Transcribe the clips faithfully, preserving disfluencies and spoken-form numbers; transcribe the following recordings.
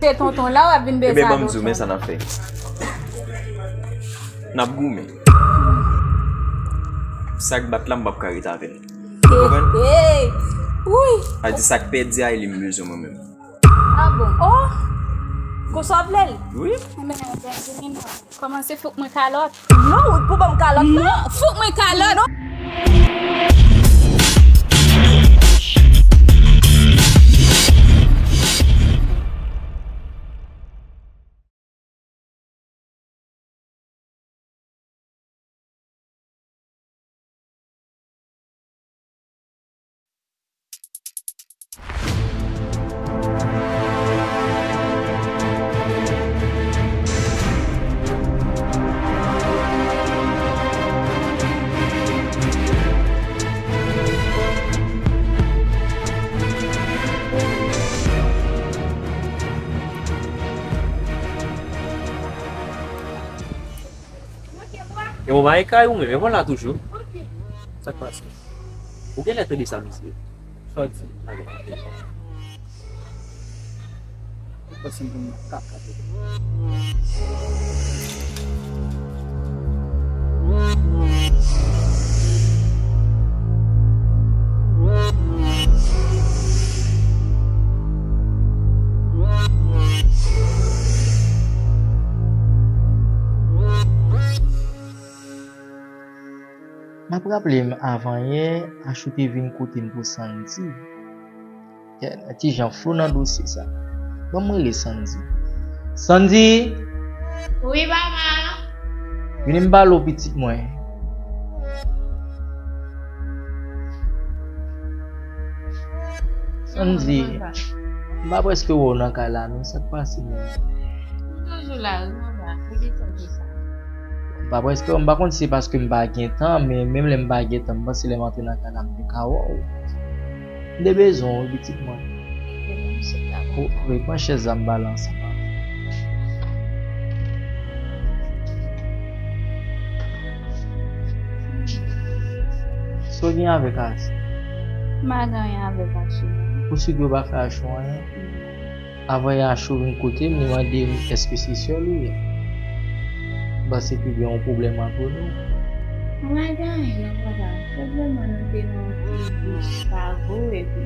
Se tonton la w ap vin beze a. Ebyen, ban m di w, men sa n ap fè. N ap goumen. Sa k bat la, m p ap ka ret avè l. Ou konprann? Hey, hey. Wi. Sa di sa k pèdi a, e li m bezwen mwen menm. Ah bon? Oh! Konsa w vle l? Wi. Kòmanse fout mwen kalòt. Non, ou t pou ban m kalòt, non? Non, fout mwen kalòt. Non. E bon, bagay kay ou menm, e vwala toujou. Sa k pase? Ou genlè tande sa, mesye? Sòti. Ou panse m konn kaka tande? M ap raple m avan yè, Achou te vin kote m pou Sandy. Ti jan flou nan dosye sa. Ban m rele Sandy. Sandy! Wi, papa. Vini m pale w, pitit mwen. Sandy, m pa prèske wè w nan kay la, non, sa k pase menm? M toujou la, wi, papa. Poukisa w di sa? M pa prèske, m pa konn si se paske m pa gen tan, men menm lè m pa gen tan, m panse lè m antre nan kay la, m te ka wè w. M te bezwen w, wi, pitit mwen. Wi, pran chèz la, m pale ansanm avè w. Sa w gen avèk Achou? M pa gen anyen avèk Achou. Ou si w pa fè Achou anyen? Avan yè Achou vin kote m, li mande m èske se sè l ou ye. M panse ke gen yon pwoblèm ant nou. Mwen pa gen anyen non, papa. Senpleman nou te nan yon ti bouch pa gou epi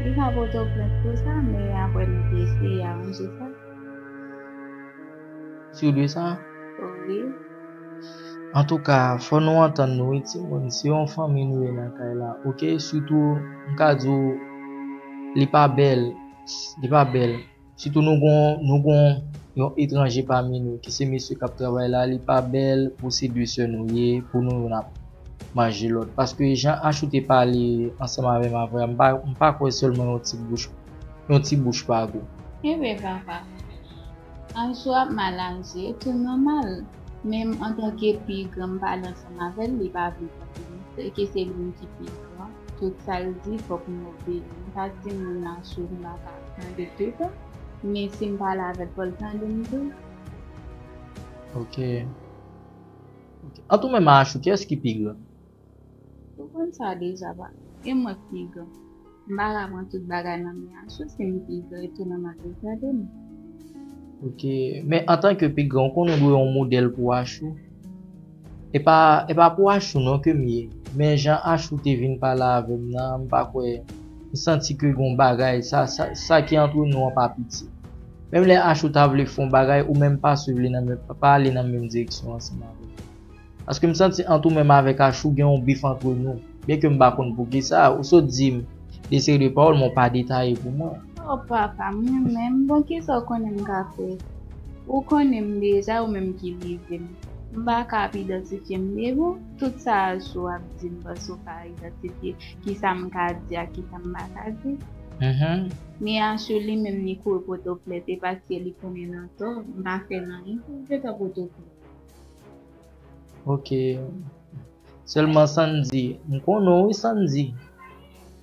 li ka pote w plent pou sa, men apre nou te eseye aranje sa. Ou si de sa? Wi. Antouka, fò nou antann nou, wi, timoun. Se yon fanmi nou ye nan kay la, oke? Sitou, m ka di w, li pa bèl. Li pa bèl. Sitou nou gon, nou gon yon etranje pami nou ki se mesye k ap travay la, li pa bèl pou se de sè nou ye, pou nou youn ap manje lòt. Paske jan Achou te pale ansanm avè m avan, m pa, m pa kwè sèlman yon ti bouch, yon ti bouch pa gou. Enben papa, Achou ap mal aji, e tou nòmal. Men m antanke pi gran, m pale ansanm avè l, li pa vle tande m. Sèke se li menm ki pi gran. Tout sa l di, fòk m obeyi. M pa di moun nan sou m pa ka tande tout, men si m pale avè l, fò l tande m tou. Oke. Oke. Ant ou menm ak Achou, kiyès ki pi gran? Ou konn sa deja, pa? E mwen k pi gran. M pa ka pran tout bagay nan men Achou, si m pi gran, e tou nòmal pou l tande m. Oke. Men antanke pi gran, ou konnen ou dwe yon modèl pou Achou. E pa, e pa pou Achou non ke m ye. Men jan Achou te vin pale avè m nan, m pa kwè, m santi ke gon bagay, sa, sa, sa ki antre nou an pa piti. Menm lè Achou ta vle fè yon bagay, ou menm pa swiv li nan menm, pa ale nan menm direksyon ansanm avè l. Paske m santi ant ou menm avèk Achou gen yon bif antre nou. Byenke m pa konn poukisa, ou sot di m de seri de pawòl, men w pa detaye pou mwen. Oh, papa, mwen menm, bon, kisa w konnen m ka fè? Ou konnen m deja, ou menm ki rive m. M pa ka ap idantifye m de ou. Tout sa Achou ap di m, panse w ka idantifye kisa m ka di ak kisa m pa ka di. Mhm. Men Achou li menm li kouri pote w plent, e paske li konnen nan tò, m pa fè l anyen pou l gentan pote w plent. Oke. Sèlman Sandy, m konnen w wi Sandy.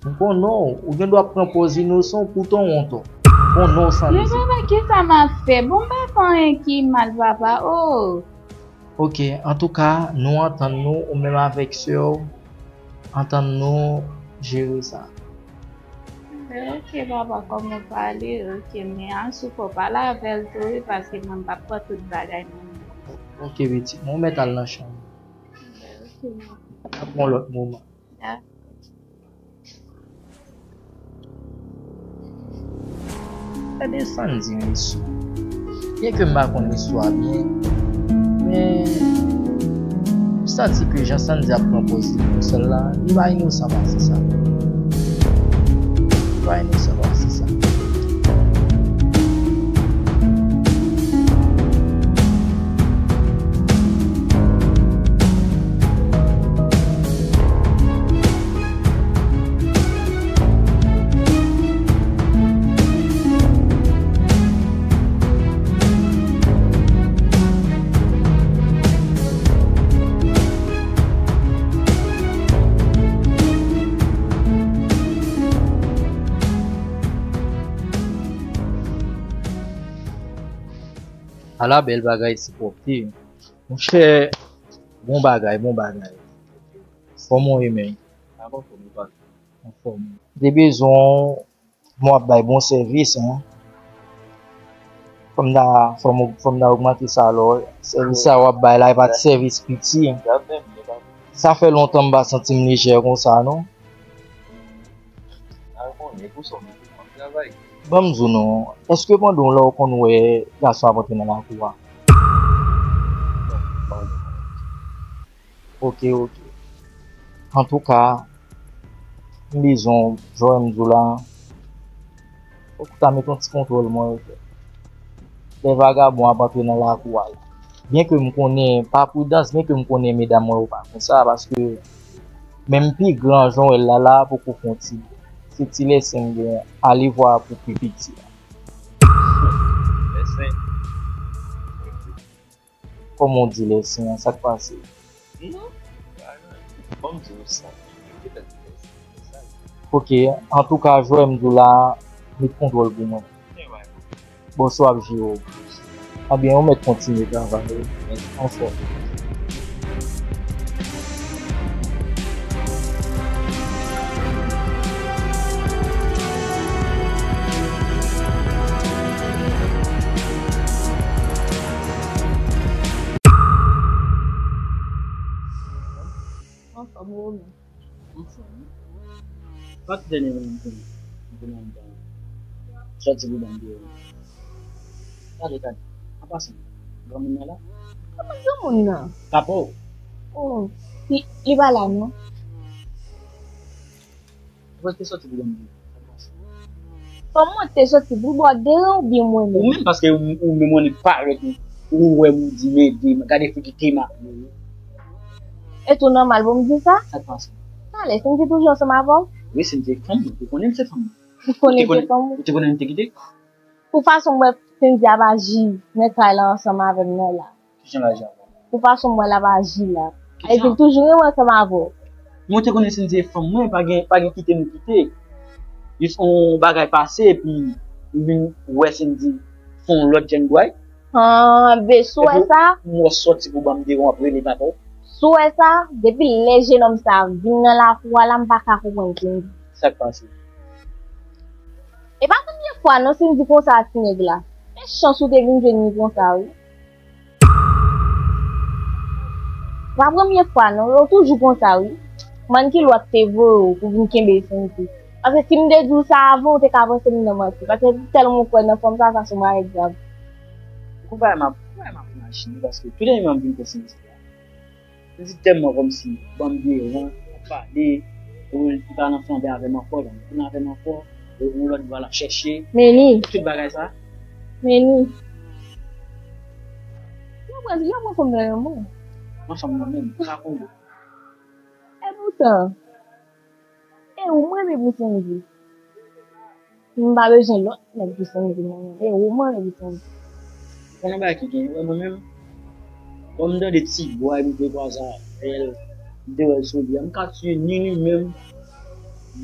M konnen w, ou gen dwa ap pran pòz inosan w poutan w wont. M konnen w Sandy. Men papa, kisa m ap fè? Bon, m pa fè anyen ki mal, papa. Oh. Oke, antouka, nou antann nou, ou menm avèk sè w, antann nou jere sa. Ok, papa, kòm ou pale, ok, men asou fò pale avè l tou, wi, paske mwen m p ap pran tout bagay nan men l. Ok, pitit mwen, ou mèt al nan chanm. Ok, papa. N ap yon lòt moman. Dakò. Gade Sandy, mesye. Byen ke m pa konn istwa byen, men m santi ke jan Sandy ap pran pòz li pou sèl la, li pa inosan pase sa. Li pa inosan pase sa. Ala bèl bagay se pwòpte. Monchè, bon bagay, bon bagay. Fòm ou ye, men. Anfòm. Te bezwen w, mwen ap bay bon sèvis, en. Fò m ta, fò m, fò m ta ogmante salè w. Sèvis sa w ap bay la, e pa t sèvis piti. Sa fè lontan m pa santi m lejè konsa, non. Ban m di w non, èske pandan w la w konn wè gason ap antre nan lakou a? Ok, ok. Antouka, m bezwen w, jan m di w la, fòk ou ta met yon ti kontwòl mwen. Lè vagabon ap antre nan lakou a la. Byen ke m konnen, pa pridans, byen ke m konnen medam mwen yo pa konsa, paske menm pi gran jan w wè l la la poko fè yon ti, se ti lèsen m gen, alevwa pou pi piti a. Lèsen. Kòman w di lèsen an, sa k pase? Non, pa anyen. Ban m di w sa. Petèt se sa. Ok, antouka, jwè m di w la, met kontwòl pou mwen. Bòs ou ap jere w. Ebyen, ou mèt kontinye travay. Anfòm. Anfòm, ou menm? Anfòm. Pa kite nenpòt moun konnen. Konnen anndan. Sòti pou ban m deyò. Gade, gade. An pasan, granmoun nan la? Kòman granmoun nan? Papa w. Oh, li, li pa la, non. Ou te sòti pou ban m deyò. Kòman w te sòti pou ba w deyò oubyen mwen menm? Ou menm, paske ou, ou menm, ou parèt, ou, ou wè m, ou di m ede, gade figi te ma. E tou nòmal pou m di sa? Sa k pase? Talè, Cindy toujou ansanm avè w? Wi, Cindy se fanm mwen. Ou konnen m se fanm mwen. Ou konnen se fanm ou? Ou te konnen m te kite? Pou fason m wè Cindy ap aji nan kay la ansanm avè m nan la. Kijan l aji avè w? Pou fason m wè l ap aji la. Epi l toujou renmen ansanm avè w. Mwen te konnen Cindy se fanm mwen, pa gen, pa gen kite nou kite. Jis yon bagay pase, epi m vin wè Cindy fè yon lòt jèn bway. Ah, be, si w wè sa? M wè w sòti pou ban m deyò, w ap rele papa w. Si w wè sa, depi lè jenòm sa a vin nan lakou a la, m pa ka konprann Cindy. Sa k pase? E pa premye fwa non Cindy konsa ak ti nèg la. Men chans ou te vin jwenn li konsa wi. Pa premye fwa non, yo toujou konsa wi. Mann ki lwa k te voye w pou vin kenbe Cindy. Paske si m te di w sa avan, ou te ka panse m nan manti. Paske tèlman w kwè nan fanm sa, sa se yon bagay grav. Ou konprann m ap, ou konprann m ap imajine, paske tou dènyèman m vin kwè Cindy la. Li di tèlman kòmsi ban m deyò, ap pale, ou li pa nan flanbe avè m ankò, li pa nan flanbe avè m ankò, ou yon lòt bwa l ap chèche. Meni. Tout bagay sa. Meni. Yo pran, yo pran fanm nan nan men w. Mwen fanm nan menm, sa konn. E poutan, e ou m renmen pou Cindy. M pa bezwen lòt nèg pou Cindy non. E ou m renmen pou Cindy. Konnen bagay ki gen, wè mwen menm, bon, m tande ti bwa, m te kwaze avè l, m te wè l sou li a, m ka tiye ni li menm,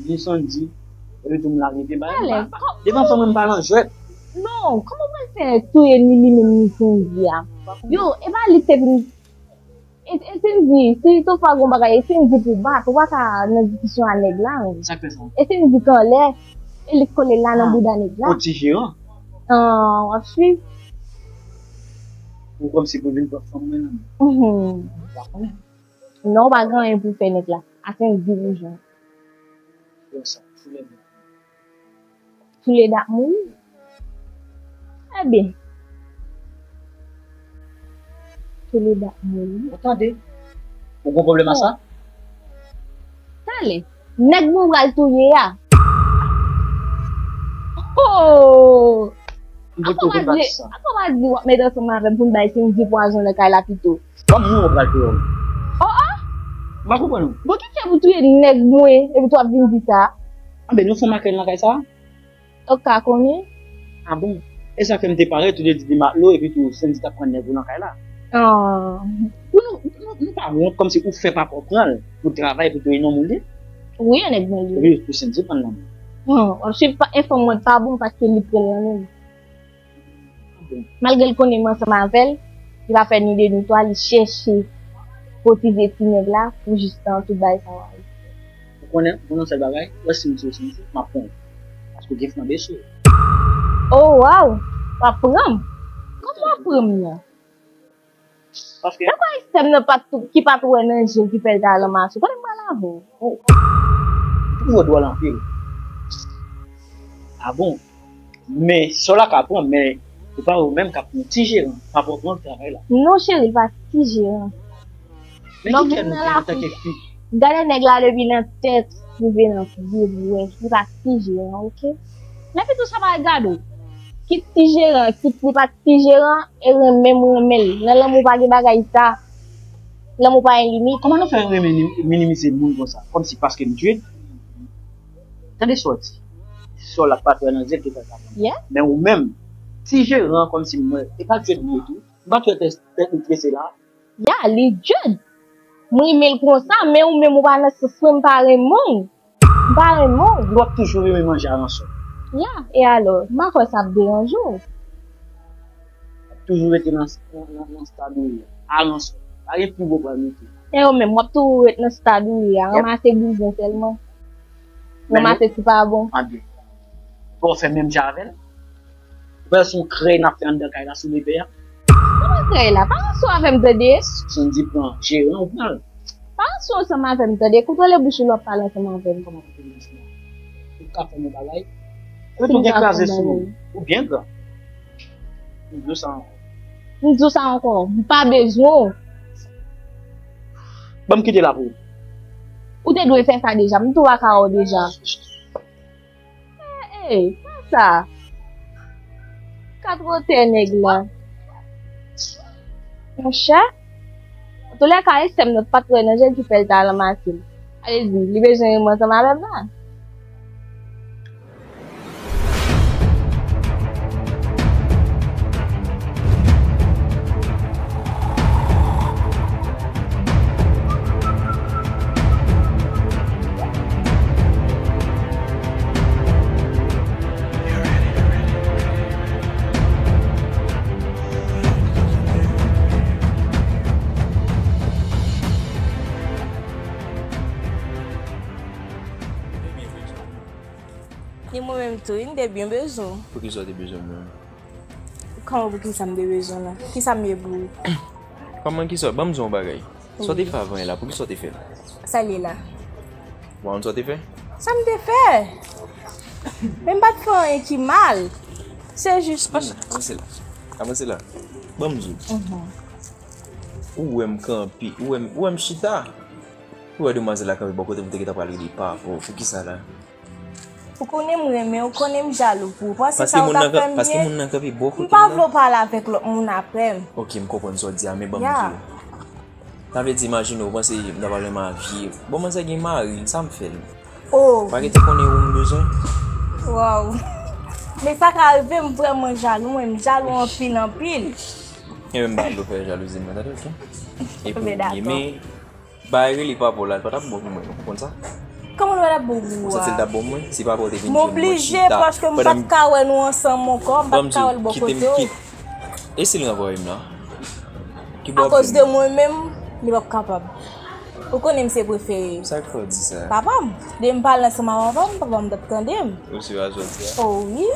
ni Sandy, epi tou m lage pye ba l. Alè, devan fanm mwen m pa nan jwèt. Non, kòman w pral fè touye ni li menm ni Sandy a? Yo, e pa li k te vin E, e Cindy, si toutfwa gon bagay, e Cindy pou bat, ou pa ka nan diskisyon a nèg la menm. Sa k fè sa? E Cindy k anlè. E li kole la nan bouda nèg la. Yon ti jeran. Ah, w ap swiv? Ou kòmsi pou vin pran fanm mwen nan men. Mhm. Ou pa konnen. Non, ou pa gen anyen pou fè nèg la. Ase yon di pou jwenn. Yo sa, foule mwen. Toulède ap mouri. Ebyen, toulède ap mouri. Ou tande? Ou gon pwoblèm a sa? Talè, nèg mwen pral touye a. Oh! Akoz w pa di, akoz w pa di w ap met ansanm avè m pou n bay Sendy pwazon nan kay la pito? Ban m non, ou pral touye w. Oh, oh! M pa konprann ou. Bon, ki fè pou touye nèg mwen, epi tou w ap vin di sa? Anben, nou fè makèl nan kay sa? Ou ka konnen? Ah bon? E sa fè m te parèt, ou te di de matlo, epi tou Sendy t ap pran nèg ou nan kay la. Ah. Ou nou, nou, nou pa wont kòmsi ou fè papa w pran l pou travay, pou touye nonm ou li? Wi, e nèg mwen li. Epi tou Sendy pran l nan men. Bon, w ap swiv pa, enfòm mwen pa bon paske li pran l nan men m. Malgre l konnen m ansanm avè l, li pa fè ni de ni twa, li chèche kotize ti nèg la pou jis tan tout bagay sa yo arive. Ou konnen, ou konnen yon sèl bagay, ou wè si m di w Sendy, m ap pran w. Paske w gen flanbe sou ou. Oh, waw! W ap pran m? Kòman w ap pran m nan? Paske. Se kwa eksèm nan pa t, ki pa t wè nan je l ki fè l ta al anmase w? Kote m pral avè w? Oh. Ou twò dwòl anpil. Ah bon? Men, sa w la ka pran, men ou pa wè ou menm k ap yon ti jeran, pa pran pran travay la. Non, cheri, l pa ti jeran. Men ki kè nou gen antanke fi? Gade nèg la depi nan tèt rive nan pye, bwè, li pa ti jeran, oke? Lè pitit sa pa gade w. Kit ti jeran, kit li pa ti jeran, e renmen m renmen l. Nan lanmou pa gen bagay sa. Lanmou pa gen limit. Kòman nou fè renmen ni-, minimize moun konsa? Kòmsi paske m Jude? Tande sa w di. Sa w la pa t wè nan je l ki fè sa. Yeah. Men ou menm, ti jeran kòmsi mwen, e pa Jude li ye tou. M pa t wè tèt, tèt li trese la. Ya, li Jude. M renmen l konsa, men ou menm ou pa nan sans mwen, m pa renmen w. M pa renmen w. W ap toujou renmen manje aransò. Ya, e alò, m pa kwè sa ap deranje w. W ap toujou rete nan, nan, nan, nan stad ou ye a. Aransò. Pa gen pi wo pral mete. E ou menm, w ap toujou ret nan stad ou ye a, ranmase bouzen sèlman. Ranmase ti pa bon. Anben. Fò w fè menm jan avè l. Ou wè se yon krèy n ap fè anndan kay la sou lepè a? Kòman krèy la? Pa ranse w avè m tande. Sendy pran jeran ou pran l. Pa ranse w ansanm avè m tande. Kontwole bouch ou lè w ap pale ansanm avè m. Kòman kontwole bouch mwen? Ou ka fè m yon bagay? Ou tou gen kraze sou ou. Ou byen gran. M di w sa ankò. M di w sa ankò. M pa bezwen w. Ban m kite la pou ou. Ou te dwe fè sa deja. M tou pa ka wè w deja. Ey, sa sa? Katwotè nèg la. Monchè. Antoulèka, e sè m nan pa t wè nan je l ki fè l ta al anmase m. Sa vle di, li bezwen renmen ansanm avè m la. Ni mwen menm tou, wi, m te byen bezwen w. Poukisa w te bezwen mwen? Kòman poukisa m te bezwen w la? Kisa m ye pou ou? Kòman kisa? Ban m di w yon bagay. Sa w te fè avan yè la, poukisa w te fè l? Sa l ye la? Ou pa konn sa w te fè? Sa m te fè? Men m pa t fè anyen ki mal. Se jis. Avanse la. Avanse la. Ban m di w. Mhm. Ou wè m kanpe, ou wè m, ou wè m chita. Ou wè demwazèl la kanpe bò kote m, te gentan pral rele papa w. Poukisa la? Ou konnen m renmen w, ou konnen m jalou pou ou. Panse sa ou t ap fè m byen? Paske moun nan kanpe bò kote m nan. M pa vle w pale avèk lòt moun apre m. Ok, m konprann sa w di a, men ban m di w. Sa vle di, imajine w panse m ta pral renmen avye. Bon, manzè gen mari l, sa m fè l? Oh. Pa rete konnen ou m bezwen. Waw. Men sa ka rive, m vrèman jalou, mwen, m jalou anpil, anpil. Enben, m pa vle w fè jalouzi mwen, tande, ok? E pou ou ye, men bagay rele papa w la, li pa t ap bon pou mwen, non, ou konn sa? Kòman l pa t ap bon pou ou a? Ou santi l t ap bon pou mwen? Si papa w te vin jwenn mwen chita, m oblije, paske m pa t ka wè nou ansanm ankò, m pa t ka wè l bò kote w. Kite m, kite m. E si l ranvwaye m la? Ki bò w ap jwenn mwen? Akoz de mwen menm, li p ap kapab. Ou konnen m se prefere. Sa k fè w di sa? Papa m. Depi m pale ansanm ak papa m, papa m t ap tande m. Ou si w a sòti a? Oh wi.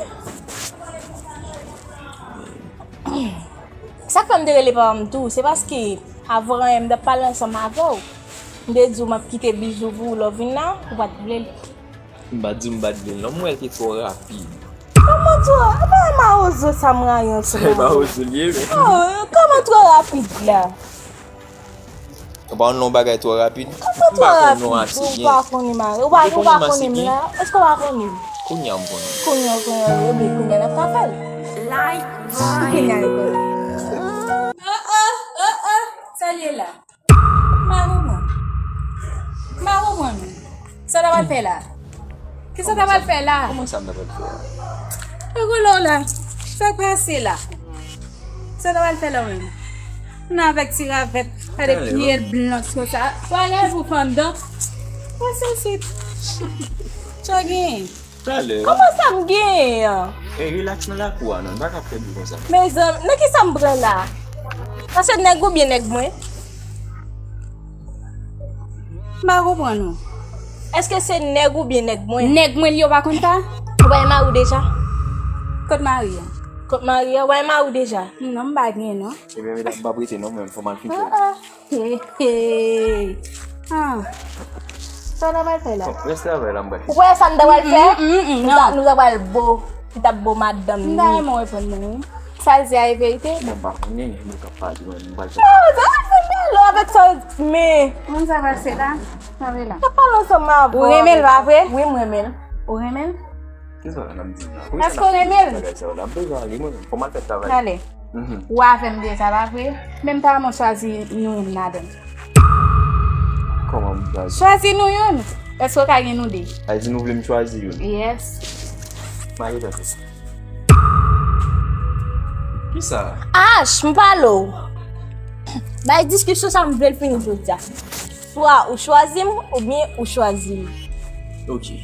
Sa k fè m te rele papa m tou, se paske avan anyen m t ap pale ansanm avè w. M te di w m ap kite Bijou pou ou, lè w vin la, ou pa t vle l. M pa t di w m pa t vle l non, m wè l te twò rapid. Kòman twò? E pa mawozo sa m rayi ansanm avè w. Se mawozo l ye, men. Oh, kòman twò rapid la? Ou pa konn yon bagay twò rapid? Kòman twò rapid? Ou pa konnen m ase byen. Ou pa konnen m ase byen? Èske w pa konnen m la? Kounye a m konnen. Kounye a w konnen, ebyen kounye a n ap ka fè l. Kounye a l konnen. Oh, oh, oh, oh, sa l ye la? M pa konprann. M pa konprann. Sa w ta pral fè la? Kisa w ta pral fè la? Kòman sa m ta pral fè la? Rigolo w la. Sa k pase la? Sa w ta pral fè la w menm? Nan avèk ti ravèt, gade pye l blanch konsa. Pale pou fandan. Pase isit. Sa w genyen? Talè. Kòman sa m genyen an? Ey, rilaks nan lakou a non, n pa ka fè bri konsa. Mezanmi, nan kisa m pran la? Sa se nèg oubyen nèg mwen? M pa konprann ou. Èske se nèg oubyen nèg mwen? Nèg mwen li, ou pa konn sa? Ou bay mari w deja? Kot mari a? Kot mari a? Ou bay mari w deja? Non, m pa gen non. Ebyen, medam, m p ap rete non, mwen, fò m al fè. Ah, ah. Hey, hey. Ah. Sa w ta pral fè la? Bon, rès travay la, m pral fè. Ou kwè sa m ta pral fè? Mm, mm, mm, mm, nou ta, non. Nou ta pral bo. Li t ap bo madanm li. M ta renmen w reponn mwen, wi. Sa l di a e verite? Bon, m pa konnen, nou k ap pale, mwen, m pral fè. Oh, sa va fè m pale avèk sa w di, men. Moun sa pase la, sa vle la. Sa pale ansanm avè w. Ou renmen l, pa vre? Wi, m renmen l. Ou renmen l? Kisa w ap di la? Èske w renmen l? Bagay sa yo la, m bezwen ale, mwen, fò m al fè travay. Ale. Mhm. Ou avè m deja, pa vre? Menm pa mwen chwazi nou youn ladan. Kòman m chwazi? Chwazi nou youn. Èske w ka gen nou de? Sa vle di nou vle m chwazi youn? Yes. Mari tankou sa. Kisa? Ach, m pale w. Bay diskisyon sa m vle l fini jodi a. Swa ou chwazi m, oubyen ou chwazi m. Ok.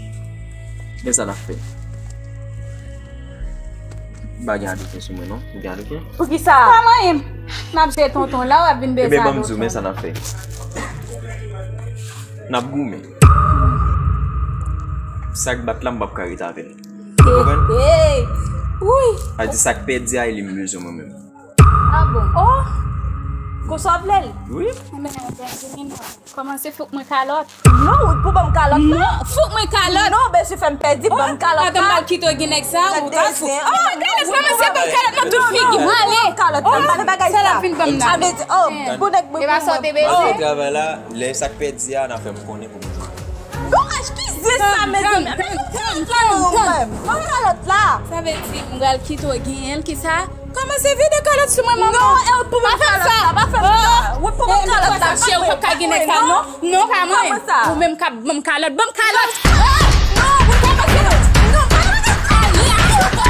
Men sa n ap fè. M pa gen adoken sou mwen, non. Ou gen adoken? Poukisa? Pa manyen m. M ap jere tonton la, w ap vin bezwen adoken. Ebyen, ban m di w, men sa n ap fè. N ap goumen. Sa k bat la, m p ap ka rete avè l. Ou konprann? Hey, hey. Wi. Sa di sa k pèdi a, e li m bezwen mwen menm. Ah bon? Oh! Konsa w ap lè l? Wi. Kòmanse fouk mwen kalòt. Non, ou pou ban m kalòt la. Non, fouk mwen kalòt. Non, bezwen fè m pèdi, ban m kalòt la. Atann, m pral kite w gen nèg sa, ou ka fouk. Oh, kalòt, kòmanse ban m kalòt nan tout figi m. Ale. Kalòt la, pa fè bagay sa. Sa l ap vin ban m nan. Sa vle di, oh, pou nèg mwen. E pa sa w te bezwen. Travay la, lè sa k pèdi a, n a fè m konnen pou mwen. Gosh, ki zen sa, mezanmi? Ban m kalòt la. Sa vle di, m pral kite w genyen l, kisa? Kòmanse vide kalòt sou mwen, manman. Non, e w pou ban m kalòt la, pa fè m sa. Ou pou ban m kalòt la. Cheri, ou p ap ka gen nèg sa, non. Non, pa mwen. Ou menm k ap ban m kalòt, ban m kalòt. Non, ou kòmanse. Non, pa